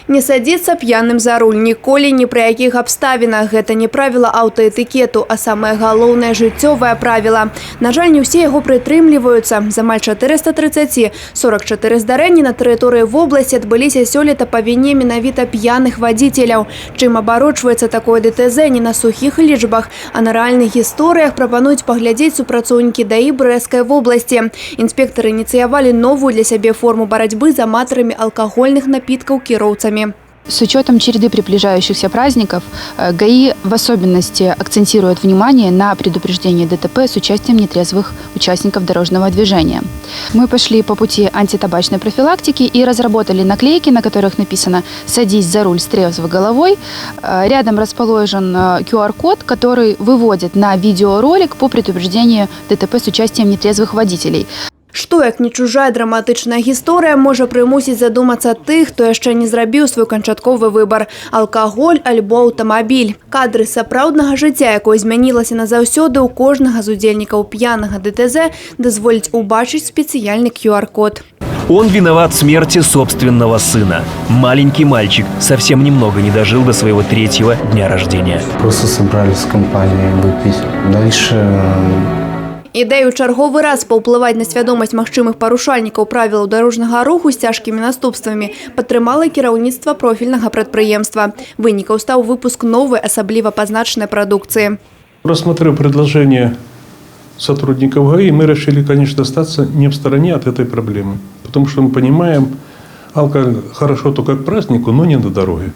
Не садзіцца п'яным за руль ніколі, ні пры якіх абставінах. Гэта не правіла аўтаэтыкету, а самае галоўнае жыццёвае правіла. На жаль, не ўсе яго прытрымліваюцца. З амаль 430 44 здарэнні на тэрыторыі вобласці адбыліся сёлета па віне менавіта п'яных вадзіцеляў. Чым абарочваецца такое ДТЗ не на сухіх лічбах, а на рэальных гісторыях, прапануюць паглядзець супрацоўнікі ДАІ Брэсцкай вобласці. Інспектары ініцыявалі новую для сябе форму барацьбы з аматарамі алкагольных напіткаў кіроўцамі. С учетом череды приближающихся праздников, ГАИ в особенности акцентирует внимание на предупреждении ДТП с участием нетрезвых участников дорожного движения. Мы пошли по пути антитабачной профилактики и разработали наклейки, на которых написано «Садись за руль с трезвой головой». Рядом расположен QR-код, который выводит на видеоролик по предупреждению ДТП с участием нетрезвых водителей. Што, як не чужая драматычная гісторыя, можа прымусіць задумацца тых, хто яшчэ не зрабіў свой канчатковы выбар – алкаголь альбо аўтамабіль? Кадры сапраўднага жыцця, якое змянілася назаўсёды ў кожнага з удзельнікаў п'янага ДТЗ, дазволіць убачыць спецыяльны QR-код. Он виноват в смерти собственного сына. Маленький мальчик совсем немного не дожил до своего третьего дня рождения. Просто собрались с компанией выпить. Дальше Ідэю чарговы раз паўплываць на свядомасць магчымых парушальнікаў правілаў дарожнага руху з цяжкімі наступствамі падтрымала кіраўніцтва профільнага прадпрыемства. Вынікам стаў выпуск новай, асабліва пазначанай прадукцыі. Рассмотрев предложение сотрудников ГАИ, мы решили, конечно, остаться не в стороне от этой проблемы. Потому что мы понимаем, алкоголь хорошо только к празднику, но не на дороге.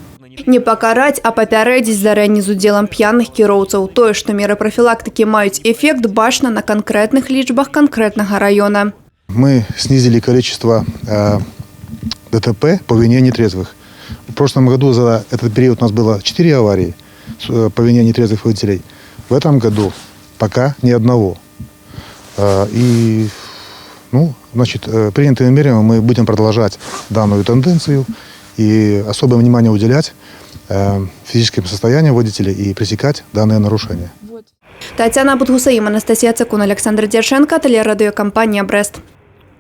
Не пакараць, а папярэдзіць здарэнні з удзелам п'яных кіроўцаў. Тое, што меры прафілактыкі маюць эфект, бачна на канкрэтных лічбах канкрэтнага раёна. Мы снизили количество ДТП по вине нетрезвых. В прошлом году за этот период у нас было 4 аварии по вине нетрезвых водителей. В этом году пока ни одного. И, ну, значит, принятыми мерами мы будем продолжать данную тенденцию и особое внимание уделять физическим состоянию водителей и пресекать данные нарушения. Таццяна Будгусаім, Анастасія Цакун, Аляксандр Дзячэнка, тэлерадыёкампанія «Брэст».